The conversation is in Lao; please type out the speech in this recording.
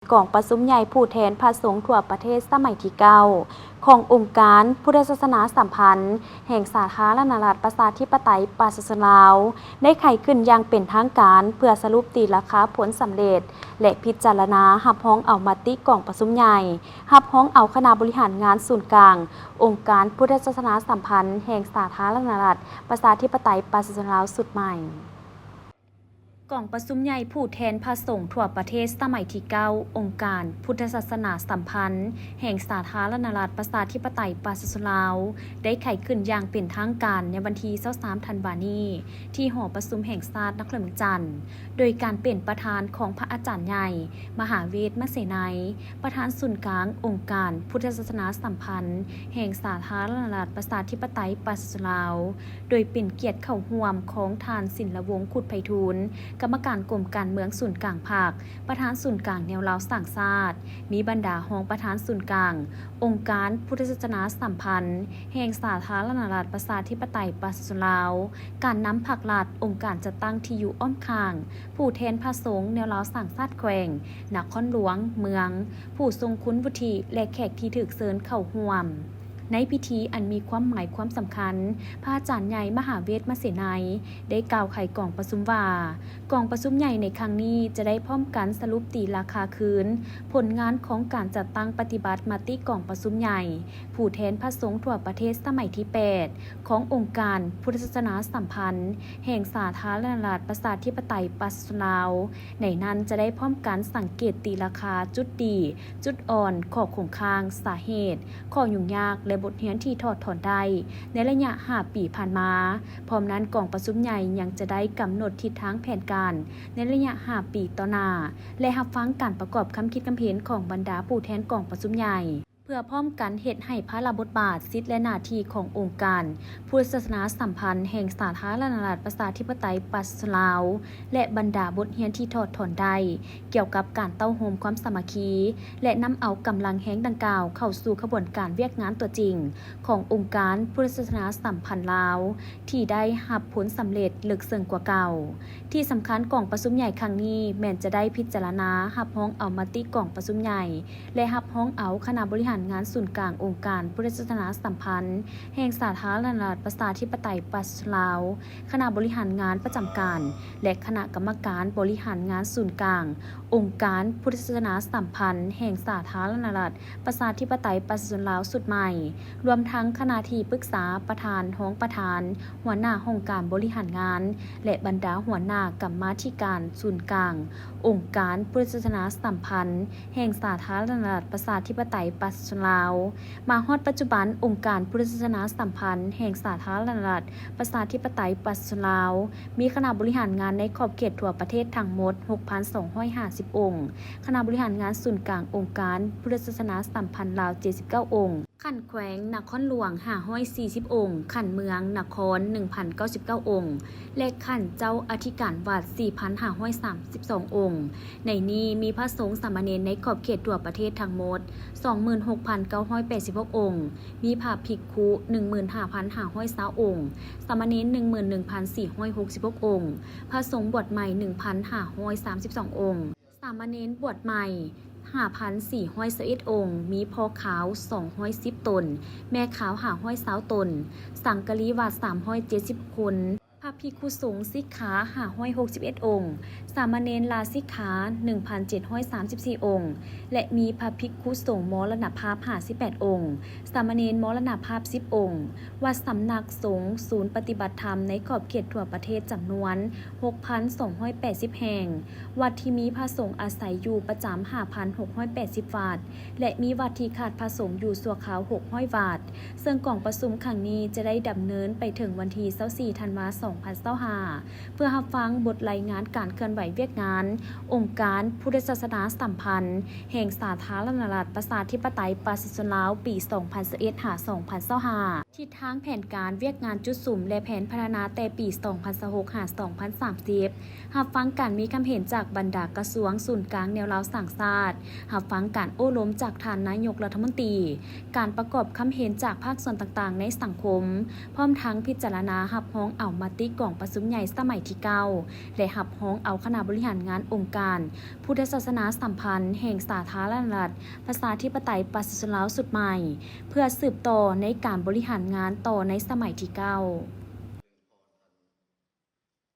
ກອງປະຊຸມໃຫຍ່ຜູ້ແທນພະສົງທົ່ວປະເທດສະໄໝທີເກົ້າ ຂອງອົງການພຸດທະສາສະໜາສຳພັນແຫ່ງສາທາລະນະລັດປະຊາທິປະໄຕປະຊາຊົນລາວ ໄດ້ໄຂຂຶ້ນຢ່າງເປັນທາງການ ເພື່ອສະຫຼຸບຕີລາຄາຜົນສຳເລັດ ແລະ ພິຈາລະນາຮັບຮອງເອົາມະຕິກອງປະຊຸມໃຫຍ່ ຮັບຮອງເອົາຄະນະບໍລິຫານງານສູນກາງອົງການພຸດທະສາສະໜາສຳພັນແຫ່ງສາທາລະນະລັດປະຊາທິປະໄຕປະຊາຊົນລາວຊຸດໃໝ່. ກອງປະຊຸມໃຫຍ່ຜູ້ແທນພະສົງທົ່ວປະເທດສະໄໝທີເກົ້າ ອົງການພຸດທະສາສະໜາສຳພັນແຫ່ງສາທາລະນະລັດປະຊາທິປະໄຕປະຊາຊົນລາວ ໄດ້ໄຂຂຶ້ນຢ່າງເປັນທາງການໃນວັນທີຊາວສາມ ທັນວານີ້ ທີ່ຫໍປະຊຸມແຫ່ງຊາດນະຄອນຫຼວງວຽງຈັນ ໂດຍການເປັນປະທານຂອງພະອາຈານໃຫຍ່ ມະຫາເວດ ມະເສໄນ ປະທານສູນກາງອົງການພຸດທະສາສະໜາສຳພັນແຫ່ງສາທາລະນະລັດປະຊາທິປະໄຕປະຊາຊົນລາວ ໂດຍເປັນກຽດເຂົ້າຮ່ວມຂອງທ່ານ ສິນລະວົງ ຄຸດໄພທູນ ກຳມະການກົມການເມືອງສູນກາງພັກ ປະທານສູນກາງແນວລາວສ້າງຊາດ, ມີບັນດາຮອງປະທານສູນກາງອົງການພຸດທະສາສະໜາສຳພັນແຫ່ງສາທາລະນະລັດປະຊາທິປະໄຕປະຊາຊົນລາວ, ການນຳພັກລັດ, ອົງການຈັດຕັ້ງທີ່ຢູ່ອ້ອມຂ້າງ, ຜູ້ແທນພະສົງແນວລາວສ້າງຊາດແຂວງ, ນະຄອນຫຼວງ, ເມືອງ, ຜູ້ຊົງຄຸນວຸດທິ ແລະ ແຂກທີ່ຖືກເຊີນເຂົ້າຮ່ວມ. ໃນພິທີອັນມີຄວາມໝາຍຄວາມສຳຄັນ, ພະອາຈານໃຫຍ່ ມະຫາເວດ ມະເສໄນ ໄດ້ກ່າວໄຂກອງປະຊຸມວ່າ, ກອງປະຊຸມໃຫຍ່ໃນຄັ້ງນີ້ຈະໄດ້ພ້ອມກັນສະຫຼຸບຕີລາຄາຄືນຜົນງານຂອງການຈັດຕັ້ງປະຕິບັດມະຕິກອງປະຊຸມໃຫຍ່ຜູ້ແທນພະສົງທົ່ວປະເທດສະໄໝທີແປດ ຂອງອົງການພຸດທະສາສະໜາສຳພັນແຫ່ງສາທາລະນະລັດປະຊາທິປະໄຕປະຊາຊົນລາວ. ໃນນັ້ນຈະໄດ້ພ້ອມກັນສັງເກດຕີລາຄາຈຸດດີ, ຈຸດອ່ອນ, ຂໍ້ຄົງຄ້າງ, ສາເຫດ, ຂໍ້ຫຍຸ້ງຍາກ ແລະ ບົດຮຽນທີ່ຖອດຖອນໄດ້ໃນໄລຍະຫ້າປີຜ່ານມາ. ພ້ອມນັ້ນ, ກອງປະຊຸມໃຫຍ່ຍັງຈະໄດ້ກຳນົດທິດທາງແຜນການໃນໄລຍະຫ້າປີຕໍ່ໜ້າ ແລະ ຮັບຟັງການປະກອບຄຳຄິດຄຳເຫັນຂອງບັນດາຜູ້ແທນກອງປະຊຸມໃຫຍ່ ເພື່ອພ້ອມກັນເຮັດໃຫ້ພາລະບົດບາດ, ສິດ ແລະ ໜ້າທີ່ຂອງອົງການພຸດທະສາສະໜາສຳພັນແຫ່ງສາທາລະນະລັດປະຊາທິປະໄຕປະຊາຊົນລາວ ແລະ ບັນດາບົດຮຽນທີ່ຖອດຖອນໄດ້ກ່ຽວກັບການເຕົ້າໂຮມຄວາມສາມັກຄີ ແລະ ນຳເອົາກຳລັງແຮງດັ່ງກ່າວເຂົ້າສູ່ຂະບວນການວຽກງານຕົວຈິງຂອງອົງການພຸດທະສາສະໜາສຳພັນລາວ ທີ່ໄດ້ຮັບຜົນສຳເລັດເລິກເຊິ່ງກວ່າເກົ່າ. ທີ່ສຳຄັນ, ກອງປະຊຸມໃຫຍ່ຄັ້ງນີ້ແມ່ນຈະໄດ້ພິຈາລະນາຮັບຮອງເອົາມະຕິກອງປະຊຸມໃຫຍ່ ແລະ ຮັບຮອງເອົາຄະນະບໍລິຫານງານສູນກາງອົງການພຸດທະສາສະໜາສຳພັນແຫ່ງສາທາລະນະລັດປະຊາທິປະໄຕປະຊາຊົນລາວ, ຄະນະບໍລິຫານງານປະຈຳການ ແລະ ຄະນະກຳມະການບໍລິຫານງານສູນກາງອົງການພຸດທະສາສະໜາສຳພັນແຫ່ງສາທາລະນະລັດປະຊາທິປະໄຕປະຊາຊົນລາວຊຸດໃໝ່, ລວມທັງຄະນະທີ່ປຶກສາ, ປະທານ, ຮອງປະທານ, ຫົວໜ້າຫ້ອງການບໍລິຫານງານ ແລະ ບັນດາຫົວໜ້າກຳມາທິການສູນກາງອົງການພຸດທະສາສະໜາສຳພັນແຫ່ງສາທາລະນະລັດປະຊາທິປະໄຕປະຊາຊົນລາວ. ມາຮອດປັດຈຸບັນ, ອົງການພຸດທະສາສະໜາສຳພັນແຫ່ງສາທາລະນະລັດປະຊາທິປະໄຕປະຊາຊົນລາວ ມີຄະນະບໍລິຫານງານໃນຂອບເຂດທົ່ວປະເທດທັງໝົດຫົກພັນສອງຮ້ອຍຫ້າສິບອົງ, ຄະນະບໍລິຫານງານສູນກາງອົງການພຸດທະສາສະໜາສຳພັນລາວເຈັດສິບເກົ້າອົງ, ຂັ້ນແຂວງນະຄອນຫຼວງຫ້າຮ້ອຍສີ່ສິບອົງ, ຂັ້ນເມືອງນະຄອນໜຶ່ງພັນເກົ້າສິບເກົ້າອົງ ແລະ ຂັ້ນເຈົ້າອະທິການວັດສີ່ພັນຫ້າຮ້ອຍສາມສິບສອງອົງ. ໃນນີ້ມີພະສົງສາມະເນນໃນຂອບເຂດທົ່ວປະເທດທັງໝົດສອງໝື່ນຫົກພັນເກົ້າຮ້ອຍແປດສິບຫົກອົງ, ມີພະພິກຂຸໜຶ່ງໝື່ນຫ້າພັນຫ້າຮ້ອຍຊາວອົງ, ສາມະເນນໜຶ່ງໝື່ນໜຶ່ງພັນສີ່ຮ້ອຍຫົກສິບຫົກອົງ, ພະສົງບວດໃໝ່ໜຶ່ງພັນຫ້າຮ້ອຍສາມສິບສອງອົງ, ສາມະເນນບວດໃໝ່ຫ້າພັນສີ່ຮ້ອຍຊາວເອັດອົງ, ມີພໍ່ຂາວສອງຮ້ອຍສິບຕົນ, ແມ່ຂາວຫ້າຮ້ອຍຊາວຕົນ, ສັງກະລີວັດສາມຮ້ອຍເຈັດສິບຄົນ, ພະພິກຂຸສົງສິກຂາຫ້າຮ້ອຍຫົກສິບເອັດອົງ, ສາມະເນນລາສິກຂາໜຶ່ງພັນເຈັດຮ້ອຍສາມສິບສີ່ອົງ ແລະ ມີພະພິກຂຸສົງມໍລະນະພາບຫ້າສິບແປດອົງ, ສາມະເນນມໍລະນະພາບສິບອົງ, ວັດສຳນັກສົງ, ສູນປະຕິບັດທຳໃນຂອບເຂດທົ່ວປະເທດຈຳນວນຫົກພັນສອງຮ້ອຍແປດສິບແຫ່ງ, ວັດທີ່ມີພະສົງອາໄສຢູ່ປະຈຳຫ້າພັນຫົກຮ້ອຍແປດສິບວັດ ແລະ ມີວັດທີ່ຂາດພະສົງຢູ່ຊົ່ວຄາວຫົກຮ້ອຍວັດ. ເຊິ່ງກອງປະຊຸມຄັ້ງນີ້ຈະໄດ້ດຳເນີນໄປເຖິງວັນທີຊາວສີ່ ທັນວາ ສອງພັນຊາວຫ້າ ເພື່ອຮັບຟັງບົດລາຍງານການເຄື່ອນໄຫວວຽກງານອົງການພຸດທະສາສະໜາສຳພັນແຫ່ງສາທາລະນະລັດປະຊາທິປະໄຕປະຊາຊົນລາວ ປີສອງພັນຊາວເອັດ ຫາ ສອງພັນຊາວຫ້າ, ທິດທາງແຜນການວຽກງານຈຸດສຸມ ແລະ ແຜນພັດທະນາແຕ່ປີສອງພັນຊາວຫົກ ຫາ ສອງພັນສາມສິບ, ຮັບຟັງການມີຄຳເຫັນຈາກບັນດາກະຊວງສູນກາງແນວລາວສ້າງຊາດ, ຮັບຟັງການໂອ້ລົມຈາກທ່ານນາຍົກລັດຖະມົນຕີ, ການປະກອບຄຳເຫັນຈາກພາກສ່ວນຕ່າງໆໃນສັງຄົມ, ພ້ອມທັງພິຈາລະນາຮັບຮອງເອົາມະຕິກອງປະຊຸມໃຫຍ່ສະໄໝທີເກົ້າ ແລະ ຮັບຮອງເອົາຄ ນະບໍລິຫານງານອົງການພຸດທະສາສະໜາສຳພັນແຫ່ງສາທາລະນະລັດ ປະຊາທິປະໄຕ ປະຊາຊົນລາວຊຸດໃໝ່ ເພື່ອສືບຕໍ່ໃນການບໍລິຫານງານຕໍ່ໃນສະໄໝທີເກົ້າ.